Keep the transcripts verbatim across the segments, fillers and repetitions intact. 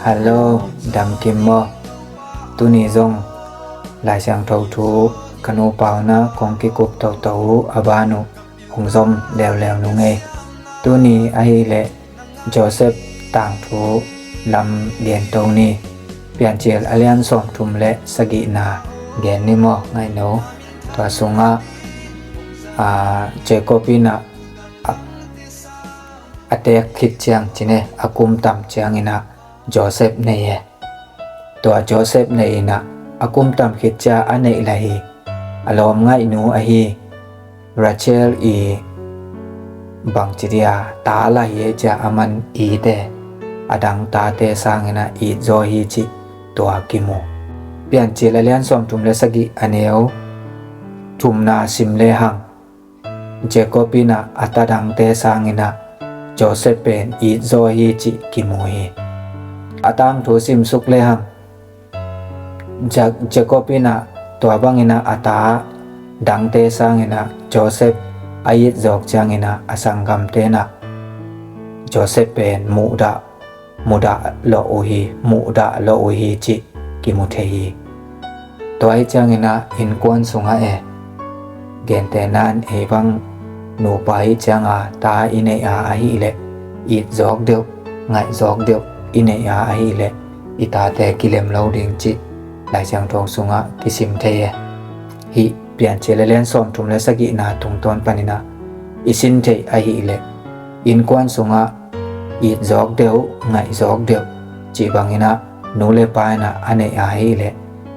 Hello, damkim maw? Tuni zong Lai Siangtho thu ka nupa un ah kong kikup toto uh a ban uh hong zom leuleu nung ei. Tuni ahih leh Joseph tangthu lam gento ni. Piancil a lian sawmthum le sagihna gen ni maw, ngaihno? Tua sungah, aa, Jacob in ah a, a teek khit ciang cine, a kum tam ciangin ah Joseph nei e. Tua Joseph nei in ah a kum tam khit cia a neih lai hi. A lawm ngaihnu ahi Rachel i bangci dia ta la hi ei cia a man it e, a dang tate sangin ah it zaw hi cih tua kimu. Piancil a lian sawmthum le sagih a neu thumna sim lehang, Jacob in ah a ta dangte sangin ah Joseph pen it zaw hi cih kimu hi. A tangthu simsuk lehang, Ja-, Jacob in ah tua bangin ah a ta dangte sangin ah Joseph a it zawk ciangin ah a sanggamte in ah Joseph pen muhdah, mudah lawh uh hi, muhdah lawh uh hi cih kimu thei hi. Tua hi ciangin ah innkuan sungah e, gentehna in ei bang nupa hi cianga ta i neih a ahih leh it zawk deuh, ngaih zawk deuh i neih a ahih leh i tate kilem lo ding cih Lai Siangtho sungah kisim thei e. Hih Piancil a lian sawmthum le sagihna tungtawn panin ah i sin theih ahih leh innkuan sungah it zawk deuh, ngaih zawk deuh cih bangin ah nu le pa in ah a neih a ahih leh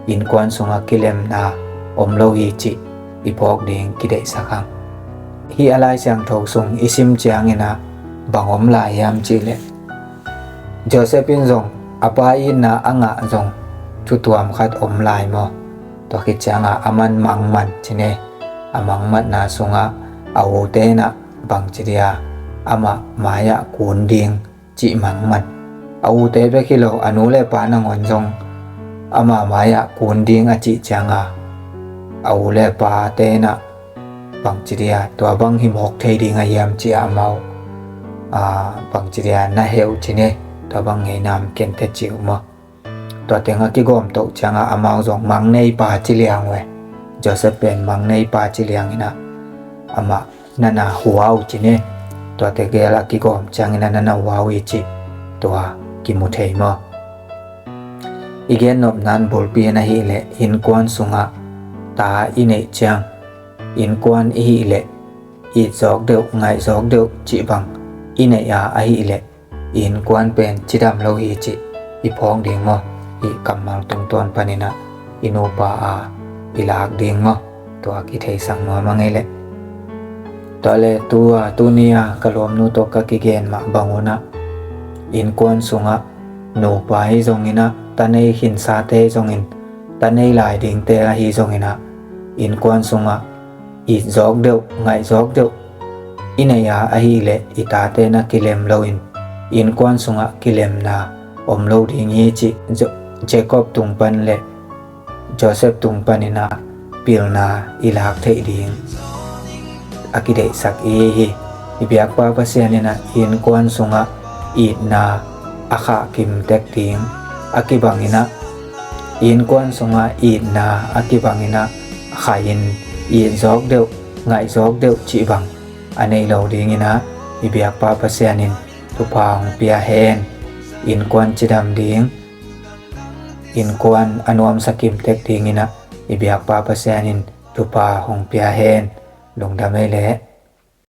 innkuan sungah kilemna om lo hi cih i phawk ding kideihsak hang. Hih a Lai Siangtho sung i sim ciangin ah bang om lai hiam cih leh, Joseph in zong a pa itna a ngah zong thutuam khat om lai maw? Tua khit cianga a man mangman cine, a mangmatna sungah a ute in ah bangci dia amah mai-ah kun ding cih mangman. A ute bek hi lo, a nu le pa nangawn zong ama mai-ah kun ding a cih cianga a u le pate in ah bangci dia tua bang hi mawk thei ding a hiam ci-a amau, a, bangci dia na heuh cine, tua bang ngeinam kente ci uh maw? Tua teng a kigawm toh cianga amau zong mangneipa ci liang uh e. Joseph pen mangneipa ci liang in ah amah nana hua uh cine. Tua tegel a kigawm ciangin ah nana hua uh hi ci tua kimu thei maw? I gennopna in bulpi in ahih leh innkuan sungah ta i neih ciang, innkuan i hih leh it zawk deuh, ngaih zawk deuh cih bang i neih a ahih leh innkuan pen cidam lo hi cih i phawk ding maw? Hih kammal tungtawn panin ah i nupa a i lak ding maw? Tua kitheisak nuam a ngei leh. Tua le tua tuni a ka lawmnu tawh ka kigen mah bang un ah innkuan sungah nupa hi zongin ah, ta nei khinsate hi zongin, ta nei lai dingte ahi zongin ah innkuan sungah it zawk deuh, ngaih zawk deuh i neih a ahih leh i tate na kilem loin innkuan sungah kilemna om lo ding hi cih Jo-, Jacob tung pan le Joseph tung panin ah pilna i lak theih ding a kideihsak i hi. I biakpa Pasian in ah innkuan sungah itna a khah kimtek ding a kibangin ah, innkuan sungah itna a kibangin ah, khahin it zawk deuh, ngaih zawk deuh cih bang a nei lo dingin ah i biakpa Pasian in thupha hong pia hen. Innkuan cidam ding, innkuan a nuamsa kimtek dingin ah i biakpa Pasian in thupha hong pia hen. Lungdam ei leh.